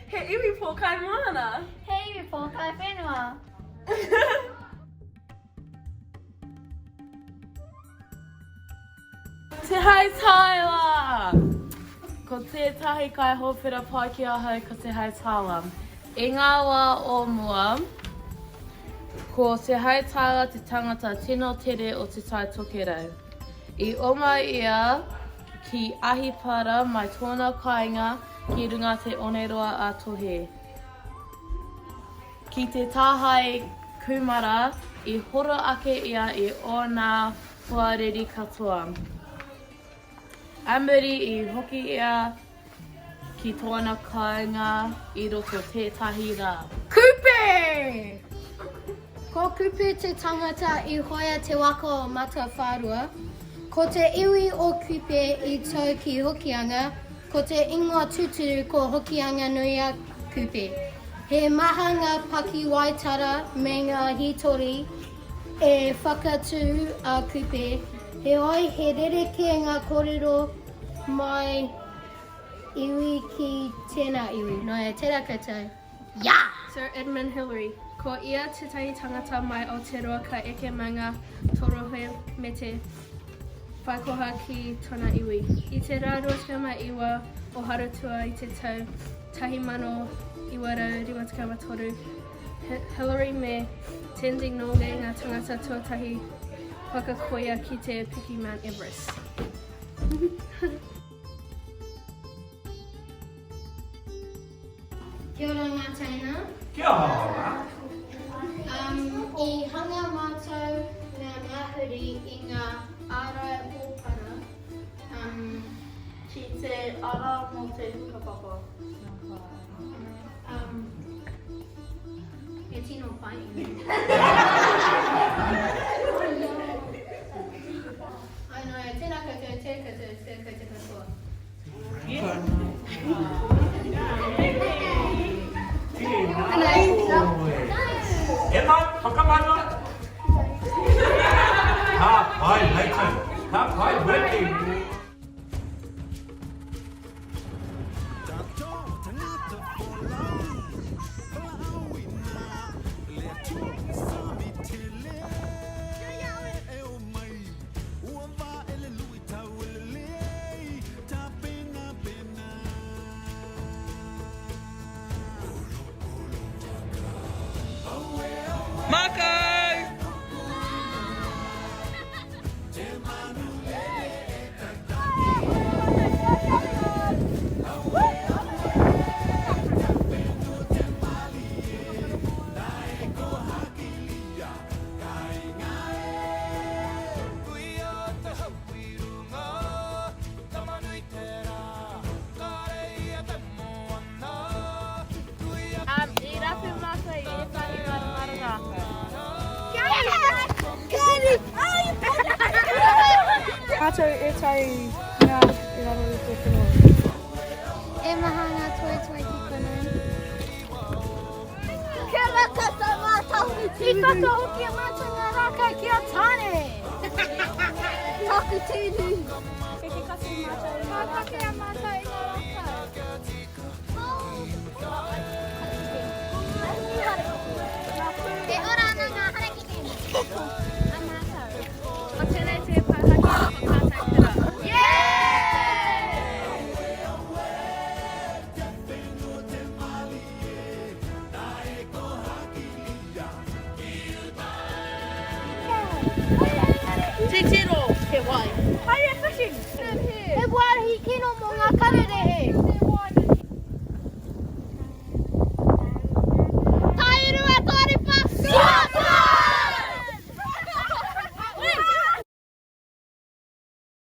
He iwi pōkai moana. He iwi pōkai whenua. Te Hei Taila! Ko tētahi kaihōpera pai ki ahau ko Te Hei Taila. I ngā wā o mua, ko Te Hei Taila te tangata tino tere o Te Tai Tokerau. I oma ia ki Ahipara mai tōna kāinga ki runga Te Oneroa a Tohe. Ki te tāhae kūmara i horo ake ia i ōna hoariri katoa. Ā muri i hoki ia ki tōna kāinga i roto tētahi rā. Kupe! Ko Kupe te tangata i hoea te waka o Matawhārua. Ko te iwi o Kupe i tau ki Hokianga, ko te ingoa tūturu ko Hokianga-nui-a-Kupe. He maha ngā pakiwaitara me ngā hītori E whakatū a Kupe, heoi he rerekē ngā kōrero mai iwi ki tēnā iwi. Nō reira, tērā koutou. Yeah! Sir Edmund Hillary, Ko ia tētahi tangata mai Aotearoa ka eke maunga torohe me te whaikoha ki tana iwi. I te rā 29 o Haratua i te tau 1953, Hillary me Tenzing Norgay ngā tangata tuatahi whakakoia ki te piki Mount Everest. Kia ora ngā teina. Kia ora. Um, I hanga mātou ngā ngahuri i ngā ārai hōpara. Um, Ki te ara mō te hukapapa. Um, he tino pai ēnei. Ai nō, tēnā koutou, tēnā koutou, tēnā koutou katoa. E mai, whakamana! Ka pai, Leighton. Ka pai, working. Marco! Um, i rapu mātou i ētahi maramara rākau. Mātou ētahi mea i raro i te whenua. E maha ngā toetoe ki konei. Kia raka tā mātou I whakahokia mātou ngā rākau ki a Tāne! Taku tūru! Kei te kake mātou i ngā Ka kake a mātou i ngā rākau. E ora ana ngā harakeke a mātou. Ko tēnei te pouhaki o tō tātou kura.